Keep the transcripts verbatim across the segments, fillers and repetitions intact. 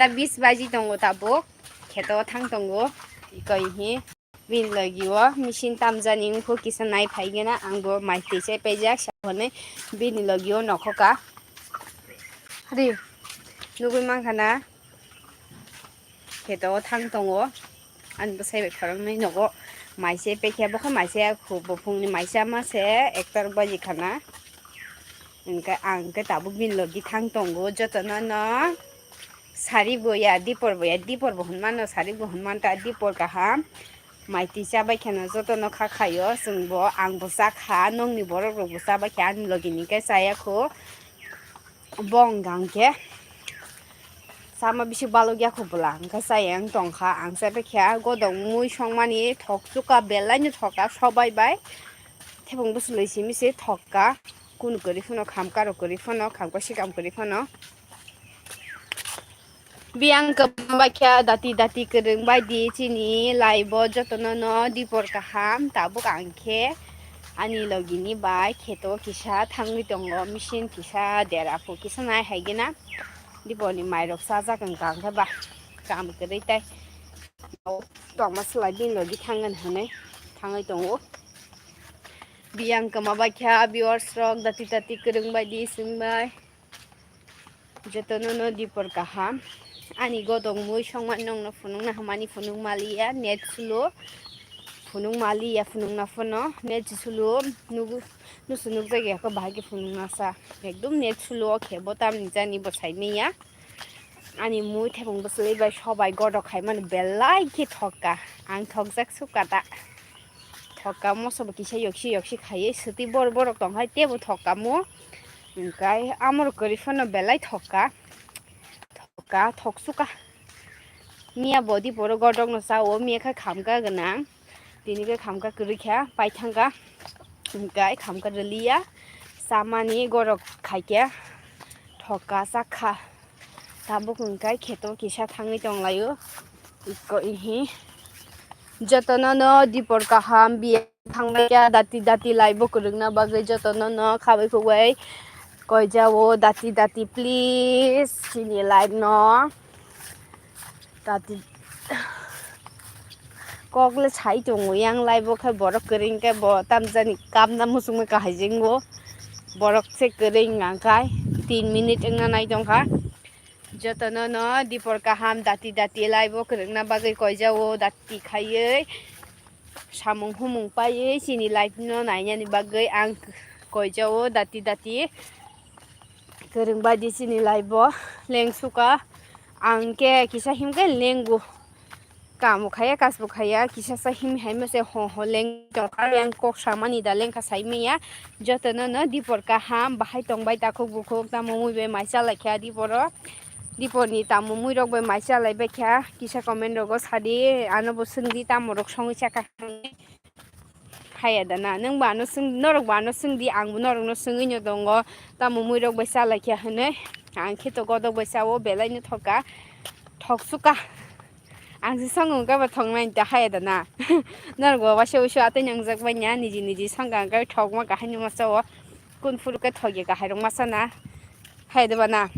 ta bis baji tongo tabuk. Kheto thang tongo. Ikoi hi. Bini logi o machine tamjani wngkho kisa nai phaigena. Ang bo mai twi chai paijak sa hwnwi bini logi o nokhoka. Hari. Nugui mankha na. Kheto o thang tongo. Ani bwsai bai khoroknwi nogo mai se pekya bokhe mai se khu buphungni mai se ama se ekta rok baji khana. Hwnkhe ang khe tabuk bini logi thang tongo jotono no sari bo ya dipor bo ya dipor bo hwnmano sari bo hwnmanta dipor kaham. Mai twi chabai kheno jotono kha khaio chwngbo ang bo chakha nokni borok rok bo chabai kha ani logi ni khe chaya khu. Bo wngkha hwnkhe sama bisi balokya khu bwla hwnkhe chaya wng tongkha ang chabai kha godok mui songmani thok chuka belai no thoka sobai bai thebong bwswlwi simi se thokka kunu kwrwi phano khamka rok kwrwi phano khamka sikam kwrwi phano. Biyang kwbangma khe dati dati kwrwng bai di chini live o jotono no dipor kaham tabuk ang khe ani logi ni bai kheto kisa thangwi tongo machine kisa dera phu kisa nai hai gena dipor ni mai rok sajak wngkha hwnkhe ba kam kwrwi tai tongma swlai bini logi thangani hwnwi thangwi tongo. Biyang kwma bai khe viewers rok dati dati kwrwng bai di swng bai. Jotono no dipor kaham. Ani godok mui songma nongno phunukna hwnmani phunuk maliya net slow. Phunuk maliya phunukna phano net slow nugu nusu nukjagya khe bahai khe phunukna sa. Ekdum net slow o khe bo tamni jani bo saimanya. Ani mui thebong bwswlwi bai sobai godok khaimani belai khe thokka. Ang thokjak sukha ta. Thokka moso bo kisa yoksi yoksi khaiwi swtwi bor borok tong hai tebo thokka mo. Hwnkhe amorok kwrwi phano belai thokka. Thokka thoksuka. Miya body poro godokno chao miya khe khamka gwnang. Tini khe khamka kwrwi kha paithangka. Hwnkhe khamka rwliya. Chamani gorok khaikhe thokka chakha. Tabuk hwnkhe kheto kisa thangwi tonglaio. Iko ihi. Jotono no dipor kaham biya thanglaikha dati dati live bo kwrwngna bagwi jotono no khabai khugwi koijao dati dati please chini live no dati kok le sai tongo yang live bo khe borok kwrwng khe bo tamjani kapna muchungma kahai jengbo borok se kwrwng nang khai tin minute wngna nai tongkha. Jotono no dipor kaham dati dati live o kwrwngna bagwi koijao dati khaiwi samung humung paiwi chini live no nainani bagwi ang koijao dati dati kwrwng bai di chini live o lengsuka ang khe kisa himkhe lengu. Kamo khaya kasbo khaya kisa sa him hai mase ho ho leng tongkha yang kok samani da lengkha sai maya jotono no dipor kaham bahai tongbai takhuk bukhuk tamo mui bai mai chalai kha diporo dipor ni tamo mui rok bai mai chalai bai kha kisa comment rogo sadi ano bo swngdi tamo rok songwi chakha haya da na nang ba ano swng norok ba ano swngdi ang bo norok no swngwi no tongo tamo mui rok bai chalai kha hinwi ang khe to godok bai chawo belai no thoka thok suka. Ang se song wngkha ba thok nai ta haya da na. Norok bo waisa waisa atwi nwngjak bai nya niji niji song ka wngkha thok ma kahai numa sao. Kun phuru khe thok ya kahai rok masa na. Haya da ba na.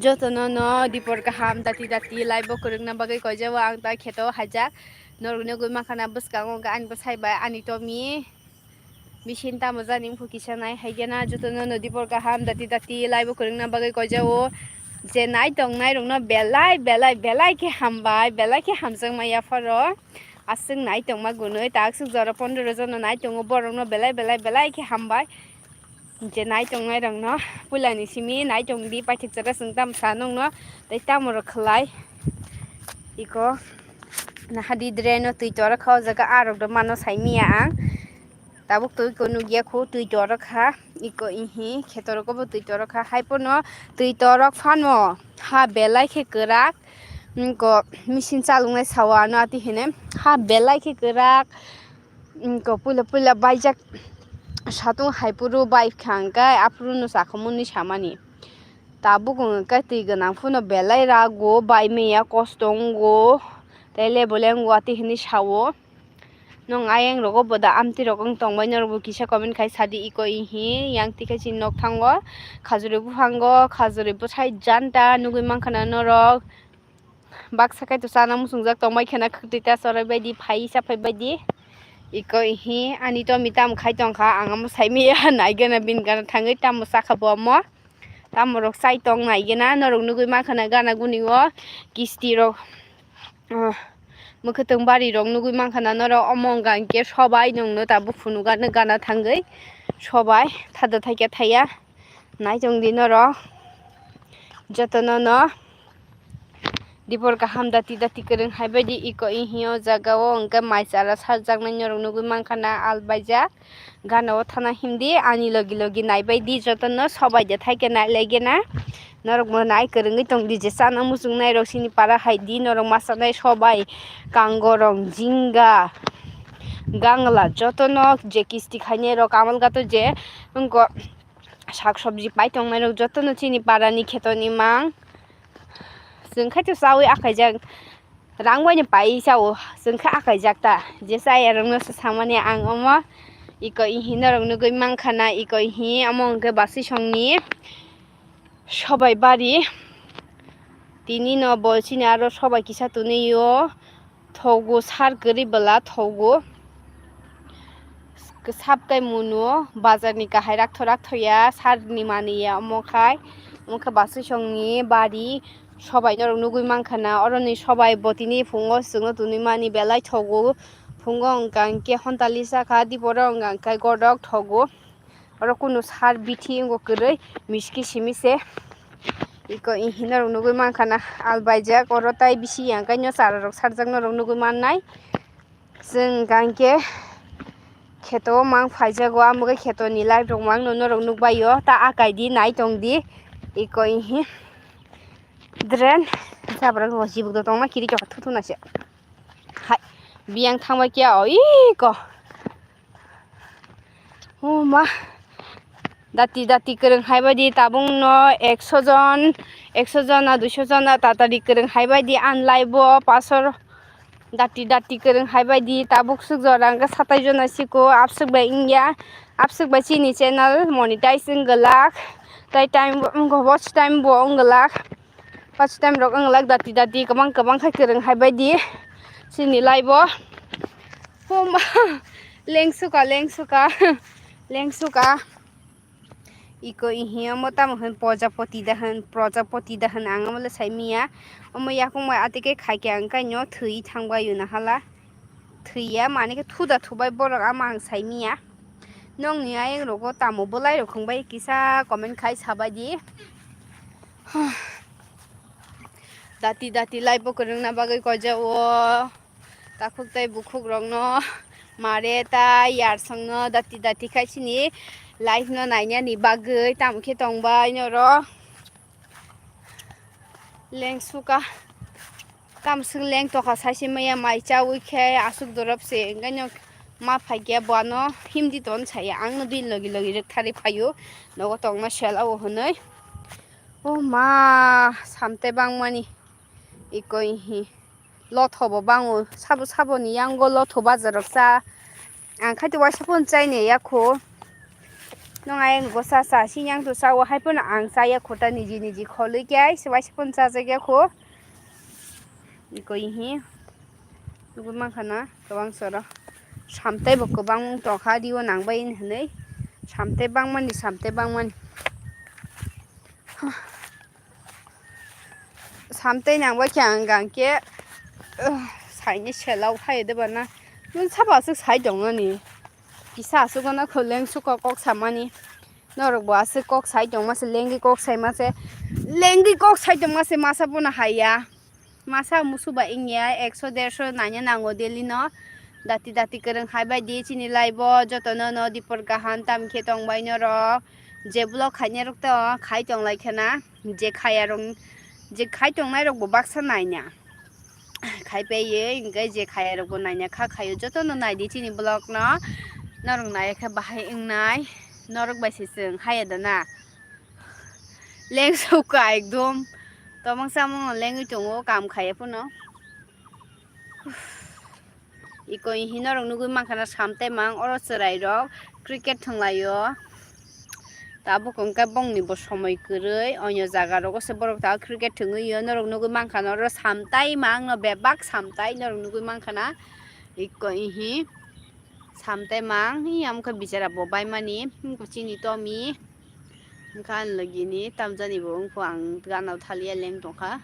Joto no no dipor kaham dati dati live bo kwrwngna bagwi koijao ang ta kheto hajak. Norok ni gwi mankha na bwskango wngkha ani bwsai bai ani tomi. Bisin tamo jani wngkha kisa nai hai gana jotono no dipor kaham dati dati live o kwrwngna bagwi koijao. Je nai tong nai rokno belai belai belai khe hambai belai khe hamjakma yapharo. Aswk nai tongma gunui ta aswk jora pondro jono nai tongo borokno belai belai belai khe hambai. Je nai tong nai rokno puila ni simi nai tong di paithak jora chwng tamo sa nokno tei tamo rok khlai iko nahadi drain o twi torok kha o jaga ah rok do mano sai miya ang. Tabuk twi ko nukya khu twi torok kha iko ihi khetorok bo twi torok kha hai pono twi torok phano ha belai khe kwrak ko machine chaloknai sao ano ati hine ha belai khe kwrak ko puila puila baijak satung hai puru bai kha hwnkhe aphuru no chakhamuni samani tabuk hwnkhe twi gwnang phano belai rago bai manya kosto wngo tei lebo le wngo ati hini sao. Nong ayang rogo boda amti rok wng tongbai norok bo kisa comment khai sadi iko ihi yang tikhe chini nok thango khajuri buphango khajuri bwsai janta nugui mankha na norok baksa khai to chana muchungjak tongbai khena khwtwi ta chorai baidi phai sa phai baidi iko ihi ani to mi tam khai tongkha ang amo saimaya naigana bini gana thangwi tamo sakha bo omo. Tamo rok chai tong nai gena norok nugui mankha na gana guni o kisti rok, ah, mwkhwtwng bari rok nugui mankha na norok omo wngkha hwnkhe sobai nwngno tabuk phunukgano gana thangwi sobai thada thaikhe thaiya nai tong di norok jotono no. Dipor kaham dati dati kwrwng hai baidi iko ihi o jaga o hwnkhe mai chara sarjaknai norok nugui mankha na albaijak. Gana o thana himdi ani logi logi naibaidi jotono sobai de thaike nailaigena. Norok bo nai kwrwngwi tongdi je chana muchungnai rok sini para haidi norok masa nai sobai kangorong jingga gangla jotono je kisti khainai rok kamal gato je wngko sak sobji pai tongnai rok jotono chini para ni kheto ni mang. Chwng khai to chawi akaijak rang bai no pai chao chwng kha akaijak ta je chaya rok no se samani ang omo iko ihi norok nugui mankha na iko ihi omo hwnkhe basisong ni sobai bari tini no bo chini aro sobai kisa tonwi o thogo sar kwrwi bwla thogo. Kwsap kai munu bazar ni kahai raktho raktho ya sar ni mani ya omo khai omo khe basisong ni bari sobai norok nugui mankha na oro ni sobai bo tini phungo chwngno twnwi mani belai thogo phungo wngkha hwnkhe hontalisa kha diporo wngkha hwnkhe godok thogo oro kunu sar bithi wngkha kwrwi miski simi se iko ihi norok nugui mankha na albaijak oro tai bisi ya hwnkhe no chara rok sarjak norok nugui mannai. Chwng hwnkhe kheto o mang phaijago, amo khe kheto ni live rok mang no norok nukbaio, ta akai di, nai tong di, iko ihi drain jabra no jibuk do tongma kiri khe thuthu na se hai biyang thangma kya o iko. Oh ma. Dati dati kwrwng hai bai di tabuk no ekso jon, ekso jona, duiso jona tatari kwrwng hai bai di an live o pasor dati dati kwrwng hai bai di tabuk suk jora hwnkhe satai jona siko abswk bai wngya abswk bai chini channel monetize wng glak tai time bo wng watch time bo wng glak. First time rok wng lak dati dati kwbang kwbang khai kwrwng hai bai di chini live o. Homa lengsuka lengsuka lengsuka iko ihi omo tamo hin projapoti da hin projapoti da hin ang omo le sai miya omo yakung bai atike khai khe ang kai no thwi thang bai na hala. Thwiya mani khe thuda thubai borok ama ang sai miya. Nokni ayang rogo tamo bwlai rok khwng bai kisa comment khai sabai di. Dati dati live bo kwrwngna bagwi kojago takhuk tai bukhuk rokno mare tai yarsongno dati dati khai chini live no nainani bagwi tamo khe tongbai noro. Lengsuka. Kamswk leng tokha saisi maya mai chawi khe aswk dorop se engaino ma phaikya bo ano himdi ton saya ang no bini logi logi rwktharwi phaio nogo tongma sela o hwnwi. O ma samte bangmani ikoi hi lotho bo bango sabo sabo ni yango lotho bazar rok cha. Ang khai to waisa phone chai ne yakho. Nong ayang bo sa sa sinyang to sa o hai phano ang cha yakho ta niji niji kholwi khe ai se waisa phone cha jak yakho. Iko ihi. Nugui mankha na kwbang soro. Samtei bo kwbang tongkha rio nang bai hinwi. Samtei bangmani samtei bangmani. Samtei nang bai khe ang gang khe, uh, saini selao phai de bana. Nung sabo aswk sai tongmani. Kisa aswk no kho lengsuka kok samani. Norok bo aswk kok sai tongma se lengwi kok sai ma se. Lengwi kok sai tongma se masa bono haiya. Masa musu ba wngya ekso derso naina nango daily no. Dati dati kwrwng hai bai di chini live o jotono no dipor kaham tam khe tong bai norok. Je vlog khainai rok to khai tong lai khe na. Je khaya rok, je khai tongnai rok bo baksa naina. Khai paiye, hingke je khaya rok bo naina kha khayo. Joto no nai di chini vlog no. Norok nai khe bahai wngnai. Norok bai se chwng haya da na. Leng sukha ekdom. Tomong samung no lengwi tongo, kam khaya phano. Iko hino rok nugwi mankha na samtai mang oro chwrai rok cricket thwnglaio. Tabuk hwnkhe bongni bo somoi kwrwi, oinw jaga rogo se borok ta cricket thwngwi o, norok nugwi mankha na oro samtai mang no bebak samtai norok nugwi mankha na. Iko ihi samtai mang hi amkha bichara bo baimani chini tomi. Wngkha ani logi ni tamjani bo wngkha ang gana o thaliya leng tongkha.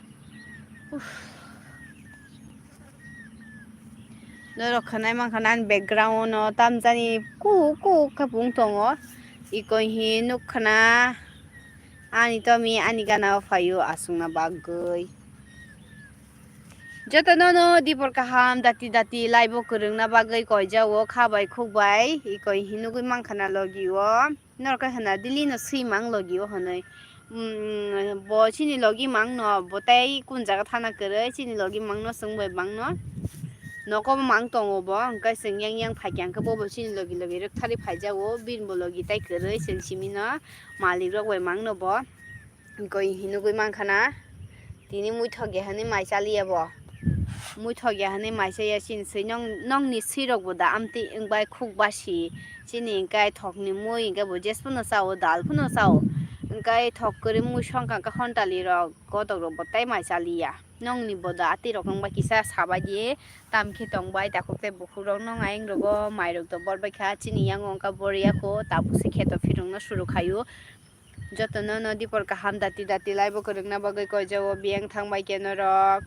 Uff. Norok khwnai mankha na ani background o tamjani kuk kuk khe pung tongo. Iko hi nuk khna ani tomi ani gana o phaio aswkna bagwi. Joto no no dipor kaham dati dati live o kwrwngna bagwi koijao kha bai khuk bai iko hi nugwi mankha na logi o. Norok khe hwna Delhi no swi mang logi o hwnwi. Umm, bo chini logi mang no, bo tei kun jaga thana kwrwi, chini logi mang no chwng bai mang no. Nogo mang tongo bo, hwnkhe chwng yang yang phaikha hwnkhe bo bo chini logi logi rwktharwi phaijago, bini bo logi tei kwrwi chwng simi no malik rok bai mang no bo. Hwnkhe hinwi nugwi mankha na. Tini muithok ya hwnwi mai chaliya bo. Muithok ya hwnwi mai chaya chini swi nong, nongni swirok bo da amtwi wngbai khuk basi. Chini hwnkhe thokni mui hwnkhe bo jes phano chao, dal phano chao. Hwnkhe thok kwrwi mui songkha hwnkhe hontali rok, kotok rok bo tai mai chaliya. Nongni bo da atwi rok wngbai kisa sabaidi tamkhe tongbai takhuk tei bukhuk rok nong ayang rogo mai rok do bor baikha chini yango wngkha bor yako tabuk se kheto phirokno suru khaio. Jotono no dipor kaham dati dati live o kwrwngna bagwi koijao biyang thangbai khe norok.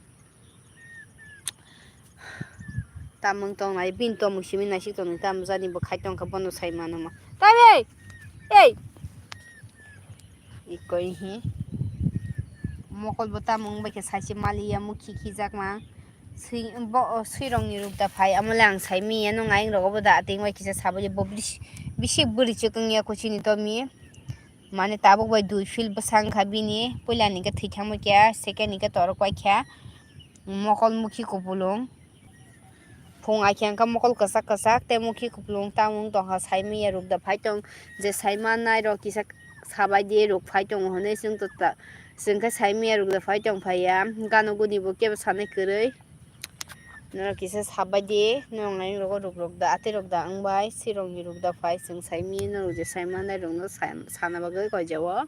Tamung tongnai, bini tomung simi naisik tongnai, tamo jani bo khai tongkha bono sai mano mo. Tabi! Ei! Ikoi hi. Mokol bo tamung bai khe saisi maliya mukhi khijakma. Swi, bo, swirokni rukda phai, amo le ang sai miya, nung ayang rogo bo da ateng bai kisa sabo je bo bisi, bisi bwrwi chwk wngya kuchini tomi. Mane tabuk bai dui field bwsa wngkha bini, puila ni khe thwi thangma khe, second ni khe torok bai khe mokol mukhi kupulung. Phung aikhe wngkha mokol kwchak kwchak tei mukhi kupulung tamung tongkha, sai miya rukda phai tong je sai mannai rok kisa sabai di ruk phai tongo hwnwi chwng to ta, chwng khe sai miya rukda phai tong phaiya, gana guni bo kebo sanai kwrwi. Norok kisa sabai di, norok nai rok ruk rok da, atwi rok da wng bai, sirok ni ruk da phai, chwng sai mi norok je sai mannai rok no sa-, sana bagwi koijao.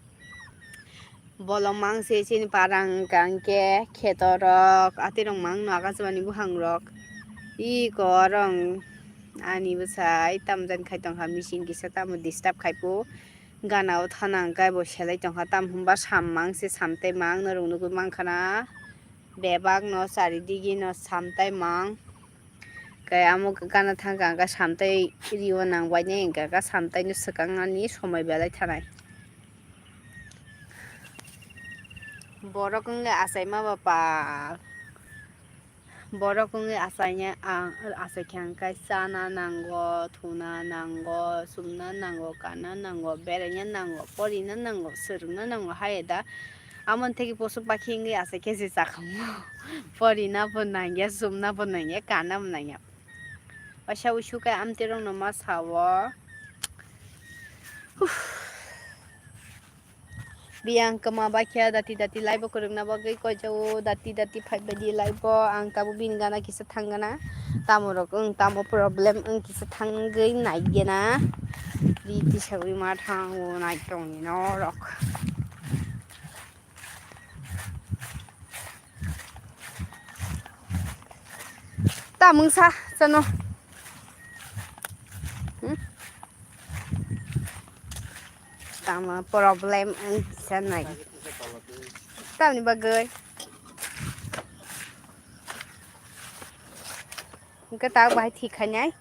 Bolong mang se chini para wngkha hwnkhe kheto rok, atwi rok mang no akasmani buphang rok. Iko rong ani bwsai tamjani khai tongkha, machine kisa tamo disturb khai po. Gana o thana hwnkhe bo selai tongkha, tamo hwnba sam mang se, sam tei mang norok nugwi mankha na. Bebak no charidigi no samtai mang. Khe amo gana thangkha hwnkhe samtai rio nang bai ne hwnkha khe samtai no swkang ani somoi belai thanai. Borok wngkhe achaima ba pal. Borok wngkhe achaina ang achaikha hwnkhe chana nango, thuna nango, chumna nango, kana nango, beraina nango, porina nango, swrwngna nango hai da. Amoni theke posu pakhi wngwi achaikhe je chakhamu. Porina bo nangya, chumna bo nangya, kana bo nangya. Waisa wuisu khe amtwi rokno ma sao. Uff. Biyang kwma bakya dati dati live o kwrwngna bagwi koijao dati dati phaibaidi live o ang tabuk bini gana kisa thangana. Tamo rok wng tamo problem wng kisa thangwi naigena. Ri tisawi ma thango nai tongni norok. Tamung sa chano. Hmm? Tamo problem ang sanai. Tamni bagwi. Engke tak bahai thik khainai.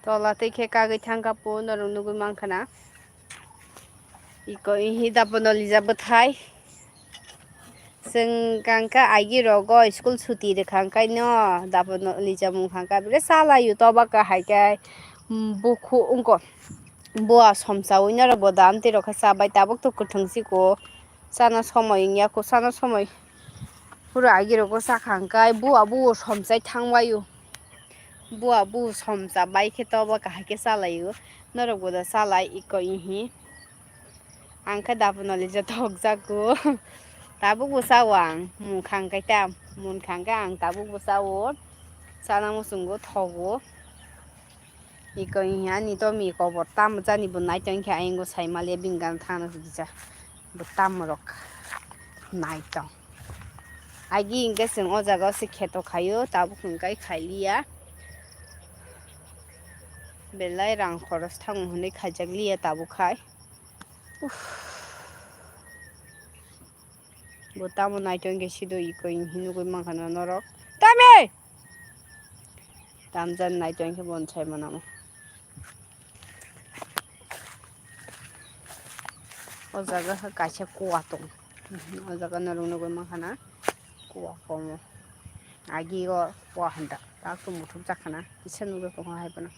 Tola tei khe kagwi thangkha po norok nugwi mankha na. Iko ihi dapono lijak bwthai. Chwng kangkha agi rogo school suti rwkha hwnkhe no dapono lijak mung kha hwnkhe bile chalaio toba kahai khe bukhu wngkha. Bua somsaui norok bo dam tei rok khe chabai tabuk to kwthwng siko. Chana somoi wngya kho, chana somoi. Pura agi rogo chakha hwnkhe bua buo somsai thangbaio. Bua buo somsa bai khe toba kahai khe chalaio. Norok bo da chalai iko ihi. Ang khe dapono lijak thokjago. Tabuk bo chao ang, mungkha hwnkhe ta, mungkha hwnkhe ang tabuk bo chao, chana muchungo thogo. Iko ani to mi kobor tamo jani bo nai tongkhe ayang bo sai maliya bini gana thangna kisa bo tamo rok nai tong. Agi hwnkhe chwng o jaga o se kheto khaio, tabuk hwnkhe khailiya. Belai rang khoros thango hwnwi khaijak liya tabuk khai. Uff. Bo tamo naitong khe sido iko hinwi nugwi mankha na norok. Tame! Tamjani naitong khe bon sai manamo. O jaga khe kaisa kuwa tong. O jaga norok nugwi mankha na kuwa komo. Agi o kuwa handa. Tak to muthuk jakha na. Kisa nugwi tongkha hai bono.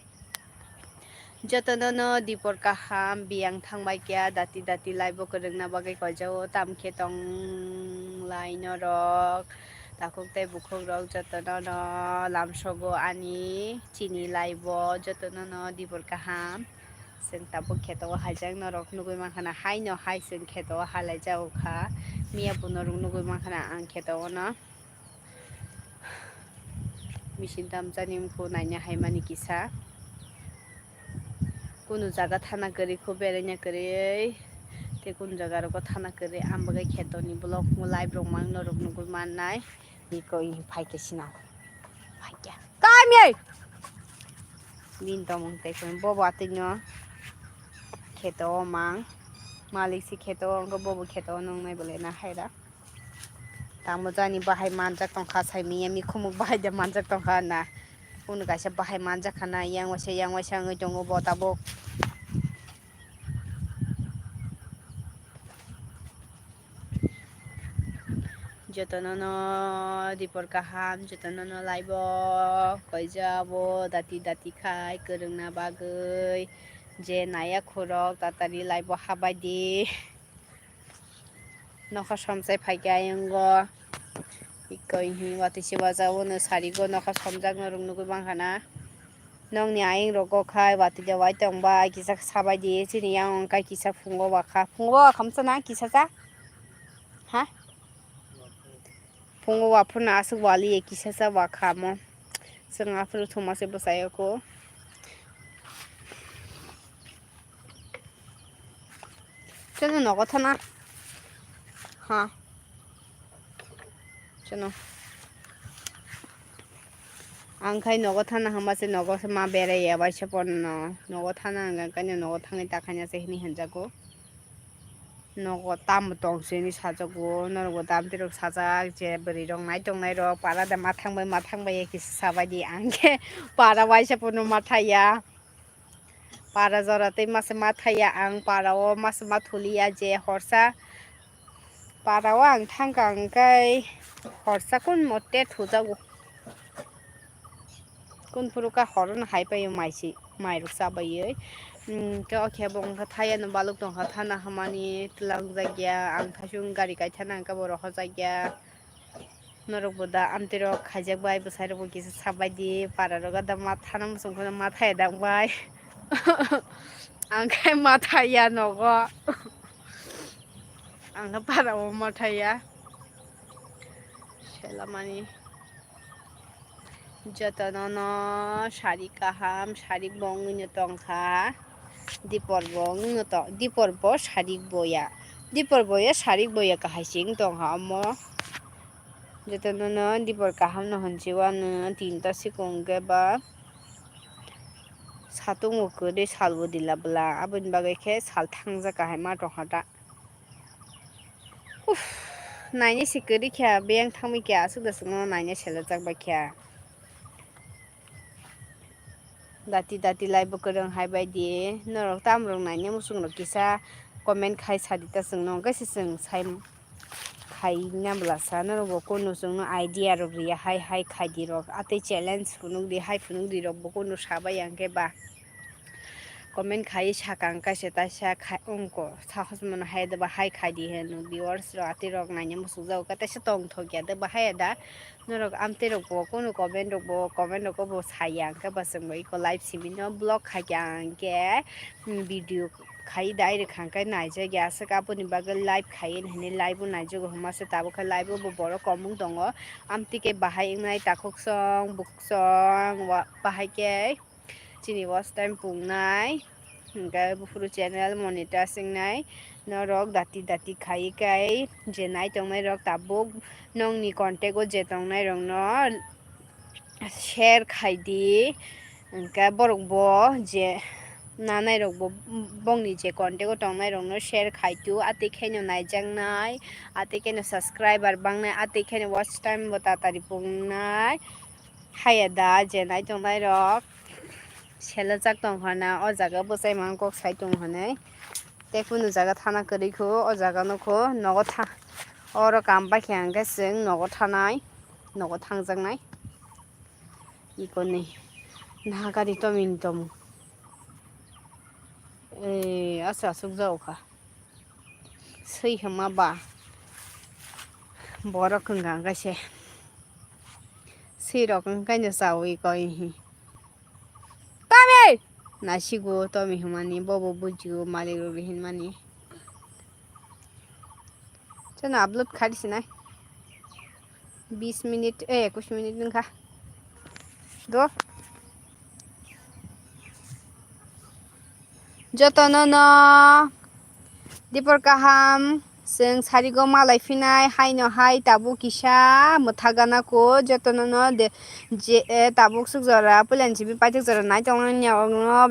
Jotono no dipor kaham, biyang thangbai kya, dati dati laibo kwrwngna bagwi koijao, tam khe tong lai norok, takhuk tei bukhuk rok jotono no lamsogo ani chini laibo, jotono no dipor kaham. Chwng tabuk kheto o haijak norok nugwi mankha na, haino hai chwng kheto o halai jago kha, miya bo norok nugwi mankha na ang kheto o no. Machine tamjani wngkhu naina haimani kisa. Kunu jaga thana kwrwi kho beraina kwrwi tei kunu jaga rogo thana kwrwi ang bagwi khetoni vlog live rok mang norok nugwi mannai. Iko i phaikhe sina phaikhe kamye bini tomong tei khe bobo atwino kheto o mang malik si kheto o wngkha bobo kheto o nungnai bole na haira. Tamo jani bahai manjak tongkha, sai miya mikhumuk bahai de manjak tongkha na. Kunu kaisa bahai manjak kha na, yang waisa, yang waisa wngwi tongo bo tabuk. Jotono no dipor kaham, jotono no laibo koijabo dati dati khai kwrwngna bagwi je naya khorok tatari laibo habai di. Nokha somsai phaikhe ayongo. Ikko hinwi watwi se wajago no sarigo nokha somjak norok nugwi mankha na. Nokni ayang rogo khai watwi de wai tongbai kisa sabai di chini yang wngkha kisa phungo wakha phungo wakha masa na kisa sa ha phungo waphuru no aswk waliya kisa sa wakha mo chwng aphuru thuma se bwsai o kho. Chwngno nogo thana. Ha. Chwngno. Ang khai nogo thana hwnba se nogo se ma berai ya bai se pono. Nogo thana hwnka khe nogo thangwi ta khaina se hwnwi hwnjago. Nogo tamo tong se hwnwi sajago. Norokbo dam tirok sajak je bwrwi rok nai tong nai rok para da ma thang bai ma thang bai ya kisa sabai di ang khe para bai se pono ma thaya. Para jora tei masa ma thaya ang para o masa ma thuliya je horsa para o ang thangkha hwnkhe horsa kun mote thujago. Kun phuru kha horo no hai paio mai se mai rok chabaiwi. Hwnkhe o khe bo wngkha thaya no baluk tongkha thana hwnmani twlang jakya ang thaichung gari kai thana hwnkhe bo rohor jakya. Norok bo da amtwi rok khaijak bai bwsai rok bo kisa sabai di para rok da ma thana muchung kheno ma thaya dang bai ang khai ma thaya nogo ang khe para o ma thaya selamani jotono no sari kaham sari bo wngwi no tongkha dipor bo wngwi no tong dipor bo sari boya dipor boya sari boya kahai se wng tongkha omo. Jotono no dipor kaham no hwnsi o ano tinta sikung khe ba satung bo kwrwi sal bo dila bwla aboni bagwi khe sal thangjak kahai ma tongkha ta. Uff, naina se kwrwi kha biyang thangwi kha aswk da swkno naina selajak bai kha. Dati dati laibo kwrwng hai bai di norok tamrok naina muchung rok kisa comment khai sadi ta chwngno hwnkhe se chwng sai khaina bwlasa norok bo kunu chwngno idea rok riya hai hai khaidi rok atwi challenge phunuk di hai phunuk di rok bo kunu sabai ya hwnkhe ba comment khai sakang kaisa taisa khai wngko sahos mano hai da ba hai khaidi he nuk viewers rok atwi rok naina muchung jago kaisa tongthok ya da ba hai da. Norok amtwi rok bo kunu comment rok bo comment rok bo saya hwnkhe bo chwng bo iko live simi no vlog khaikha hwnkhe video khai direct hangkai naijak ya, aswk aboni bagwi live khai hinwi live o naijago hwnma se tabuk khe live o bo borok komung tongo. Amtwi khe bahai wngnai takhuk song, buk song, wa-, bahai khe chini watch time pungnai, hwnkhe buphuru channel monetize wngnai. Norok dati dati khai kai je nai tongnai rok tabuk nongni contact o je tongnai rokno share khai di, hwnkhe borok bo je nanai rok bo bongni je contact o tongnai rokno share khai tu, atwi khaino naijaknai, atwi khaino subscriber bangnai, atwi khaino watch time bo tatari pungnai. Haya da je nai tongnai rok selajak tong hana o jaga bwsai mang kok sai tong hwnwi. Tei kunu jaga thana kwrwi kho, o jaga no kho nogo tha-, oro kam bai khe hwnkhe chwng nogo thanai, nogo thangjaknai. Ikonwi naha gari tomini tomo. Ei, aswk aswk jao kha. Swi hwnma ba borok hwnka hwnkhe se. Swi rok hwnkhai no chawi koi hi. Tami! Nasigo Tami hwnmani, bobo bujigo malik rok hinmani. Chwngno upload khai sinai. Bis minute, eh, ekush minute wngkha. Do. Jotono no dipor kaham, chwng sarigo malai phinai, haino hai tabuk kisa mwthagana ko, jotono no de, je, eh, tabuk suk jora, puila ni simi paithak jora nai tongmani,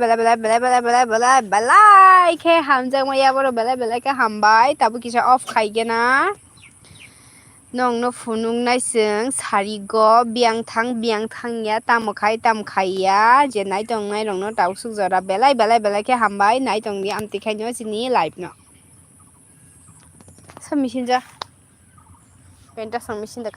belai, belai, belai khe hamjakma ya, borok belai, belai khe hambai, tabuk kisa off khai gena. Nongno phunuknai chwng sarigo, biyang thang, biyang thang ya, tamo khai, tamo khai ya, je nai tongnai rokno tabuk suk jora belai, belai, belai khe hambai, nai tong di amtwi khaino chini live no. Sa machine ja. Penta sa machine da.